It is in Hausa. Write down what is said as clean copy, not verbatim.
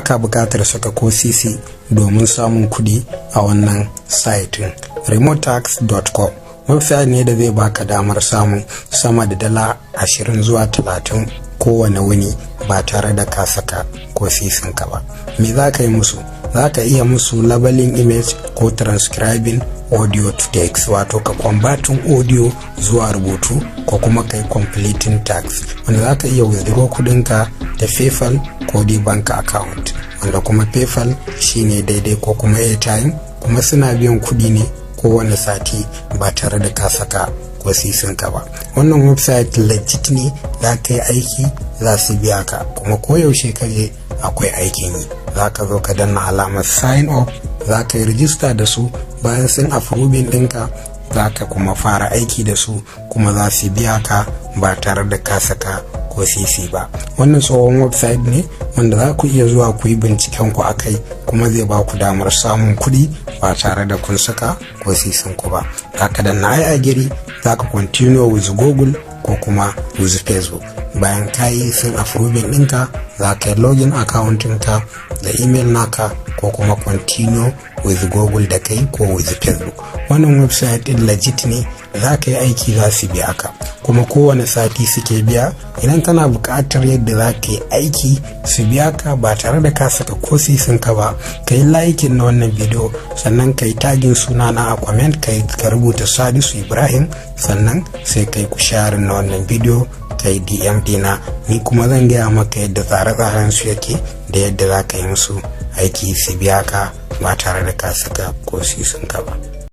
Ka buƙatar saka ko sisi domin samun kuɗi a wannan site ɗin. Remotasks.com website ne da zai baka damar samun sama da $20 zuwa 30 kowane wuni ba tare da ka saka ko sisinka ba. Me za ka yi musu? Za ka iya musu labeling image ko transcribing audio to text, wato ka converting audio zuwa rubutu, ko kuma ka yi completing task, wanda za ka iya withdraw kudinka da PayPal ko dai bank account, wanda kuma PayPal shine daidai, ko kuma airtime. Kuma suna biyan kudi ne kowane sati ba tare da ka saka ko sisinka ba. Wannan website legit ne. Za ka yi aiki, za su biya ka, kuma koyaushe ka je akwai aikin yi. Za ka zo ka danna alamar sign up, za ka yi rijista da su. Bayan sun approving ɗinka, za ka kuma fara aiki da su, kuma za su biya ka ba tare da ka saka ko sisi ba. Wannan tsohon website ne wanda za ku iya zuwa ku yi binciken ku akai, kuma zai ba ku damar samun kuɗi ba tare da kun saka ko sisin ku ba. Za ka danna "I agree", za ka continue with Google ko kuma with Facebook. Bayan ka yi, sun approving ɗinka, za ka yi login account ɗinka da email naka ko kuma continue with Google da kai ko with Facebook. Wannan website ɗin legit ne. Za ka yi aiki, za su biya ka, kuma kowane sati suke biya. Idan kana buƙatar yadda za ka yi aiki su biya ka ba tare da ka saka ko sisin ka ba, ka yi liking na wannan bidiyo, sannan ka yi tagging suna na a comment, ka rubuta Sadisu Ibrahim, sannan sai ka yi sharing na wannan bidiyo, ka yi DM dina. Ni kuma zan gaya maka yadda tsare-tsaren su yake da yadda za ka yi musu aiki su biya ka ba tare da ka saka ko sisin ka ba.